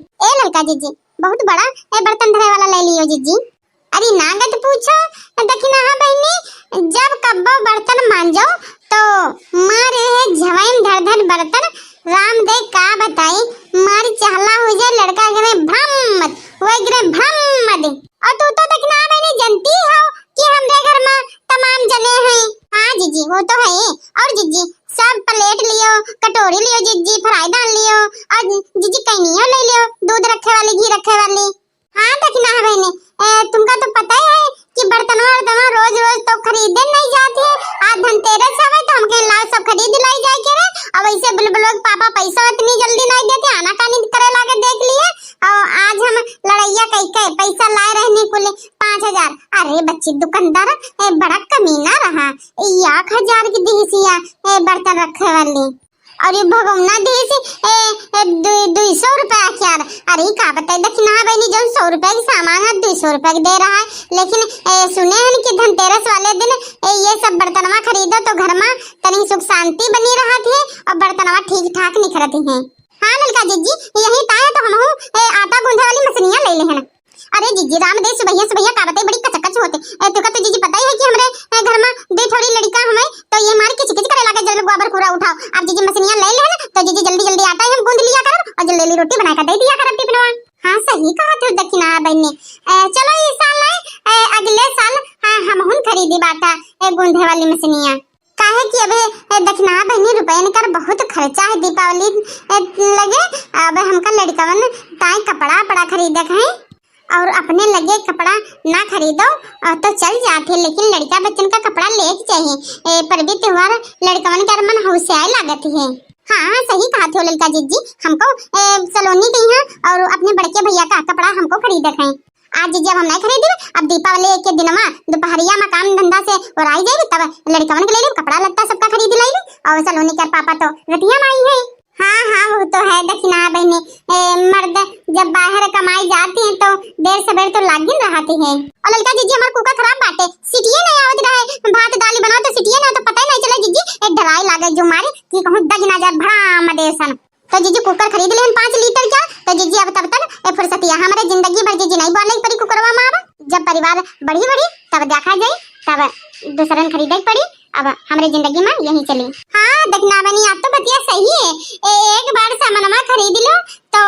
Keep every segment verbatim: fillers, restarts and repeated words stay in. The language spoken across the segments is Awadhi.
ए ललका जिज्जी, बहुत बड़ा ए बर्तन धरे वाला ले लियो जिज्जी। अरे नागत पूछो, दखिनहा बहिनी, जब कब्बो बर्तन मांजो तो मारे है झवाइन धर धर बर्तन। राम दे का बताई, मारी चहला हो जाए, लड़का गिरे भ्रम, वह गिरे भ्रम दे। और तू तो दखिनहा बहिनी जानती हो कि हमरे घर में तमाम जने हैं। हाँ जिज्जी, वो तो है। और जिज्जी, सब प्लेट लियो, कटोरी लियो जिज्जी, फ्राईदान लियो, और जिज्जी कैनियो ले लियो, दूध रखे वाली, घी रखे वाली। हाँ दखिनहा बहिनी, ए, तुमका तो पता ही है कि बर्तनवा वर्तनवा रोज रोज तो खरीदे नहीं जात है। आज धनतेरस हवे तो हम कहें लाओ सब खरीद लाई जाए के रे। अब ऐसे बुलबुलो के पापा पैसा इतनी जल्दी नहीं देते, आनाकानी करे लागे देख लिए। और आज हम लड़ैया कई के पैसा लाए रहनी कुल पाँच हजार। अरे बच्ची दुकानदार, ए, बड़ा कमीना रहा, एक हजार की दिहसिया, ए, बर्तन रखे वाली। और ये भगौना दिहसी, ए, ए, दु-, दुई सौ रुपया के यार। अरे का बताई दखिनहा बहिनी, जौन सौ रुपया के सामान है, दुई सौ रुपया के दे रहा है। लेकिन, ए, सुने हैं कि धनतेरस वाले दिन, ए, ये सब बर्तनवा खरीदो तो घर में तनी सुख शांति बनी रहत है और बर्तनवा ठीक ठाक निखरत है। हाँ ललका जिज्जी, यही ताय तो हमहू, ए, आटा गूंथे वाली मशीनिया ले लेहन। अरे जिज्जी, राम दे सुबहिया सुबहिया का बताई, बड़ी कचकच होते। ए, तुका तो जिज्जी पता ही है कि हमरे, ए, घर में दो ठोरी लड़का हमें, तो ये मार किच किच करे लागे जब गोबर कूड़ा उठाओ। अब जिज्जी मशीनिया ले लेहन, तो जिज्जी जल्दी जल्दी आटा ही हम गूंद लिया करब और जल्दी जल्दी रोटी बना के दे दिया करब टिफिनवा। हाँ सही कहा थे दखिनहा बहिनी। ए, चलो ये साल नहीं, ए, अगले साल, हाँ, हमहून खरीदी बाटा, ए, गूंथे वाली मशीनिया। काहे कि अबे, ए, दखिनहा बहिनी रुपयन कर बहुत खर्चा है दीपावली, ए, लगे। अब हमका लड़कवन ताई कपड़ा, कपड़ा खरीदे के है और अपने लगे कपड़ा ना खरीदो, अ, तो चल जात है, लेकिन लड़का बच्चन का कपड़ा लेके चाहिए। ए, पर्वी त्योहार लड़कवन के मन हौसियाए लागत है। हाँ, हाँ, सही कहा थे ललका जिज्जी, हमको, ए, सलोनी कही है और अपने बड़के भैया का कपड़ा हमको खरीदे के है। आज जिज्जी अब हम नहीं खरीदी, अब दीपावली के दिनमा दोपहरिया में काम धंधा से ओराई जाई, तब लड़कवन के ले लेब, कपड़ा लत्ता सबका खरीद लाई और सलोनी के पापा तो रतिया में आई है। हाँ, हाँ, वो तो है दखिनहा बहिनी, ए, मर्द जब बाहर कमाई जाती हैं तो देर सवेर तो लागिन रहती है। और ललका जिज्जी हमार कुकर खराब बाटे, सीटिये नहीं आवत रहे, भात दाल बनाओ तो सीटिये ना, तो पता ही नहीं चला जिज्जी, एक ढलाई लागे जो मारे कि कहूँ दगिना जाए भड़ा मदेसन। तो जीजी कुकर खरीद लेहन पाँच लीटर का, तो जीजी अब तब तक ए फुर्सतिया हमरे जिंदगी भर जीजी नहीं बोले पड़ी कुकरवा मार। जब परिवार बढ़ी बढ़ी तब देखा जाई, तब दूसरन खरीदे के पड़ी। अब हमरे जिंदगी में यही चली। हाँ दखिनहा बहिनी, आप तो बतिया सही है। ए, एक बार सामानवा खरीद लो तो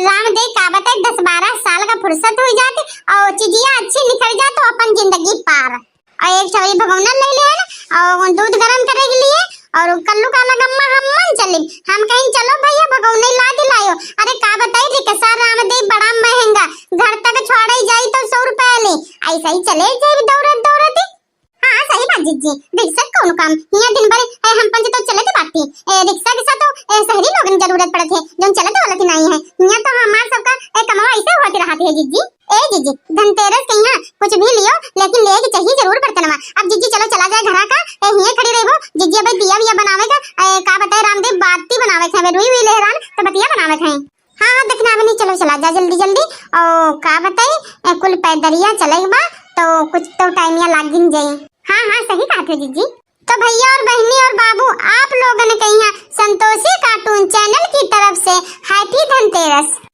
राम दे का बताए दस बारह साल का फुर्सत हो जाती और चीजिया अच्छी निकल जात तो अपन जिंदगी पार। और एक ठो ई भगौना ले ले है ना, और दूध गरम करे के लिए, और कल्लू का लगा, "अम्मा, हम मन चली।" हम कहीं, "चलो भैया, भगौना ला दिलायो।" अरे का बताई, रिक्शा रामदेव बड़ा महंगा, घर तक छोड़े जाई तो सौ रुपया ले, ऐसा ही चले जाई दौड़त दौड़त ही। हाँ, सही बात जीजी, रिक्शा कौन काम, हियाँ दिन भर, ए, हम पंच तो चलत बाटी, ए, रिक्शा के साथ तो, ए, शहरी लोगन जरूरत पड़त है, जौन चलत वाला की नहीं है, हियाँ तो हमार सबका, ए, कमवा ऐसे होत रहत है जीजी। ए जीजी, धनतेरस के यहाँ कुछ भी लियो, लेकिन लेके चाहिए जरूर बर्तनवा। अब जीजी चलो चला जाए घरा का, ए हिये खड़ी रहबो। जीजी अबे दिया विया बनावे का, ए, का बताए रामदेव बाती बनावे के हवे, रुई हुई लेहरान तो बतिया बनावे के है। हाँ, हाँ, दखिनहा बहिनी, चलो चला जा जल्दी जल्दी। ओ, का बताए, ए, कुल पैदरिया चले के बा, तो कुछ तो टाइमिया लागिन जाई। हाँ, हाँ, सही कहा थे जीजी। तो भैया और बहनी और बाबू, आप लोगन के यहाँ संतोषी कार्टून चैनल की तरफ से हैप्पी धनतेरस।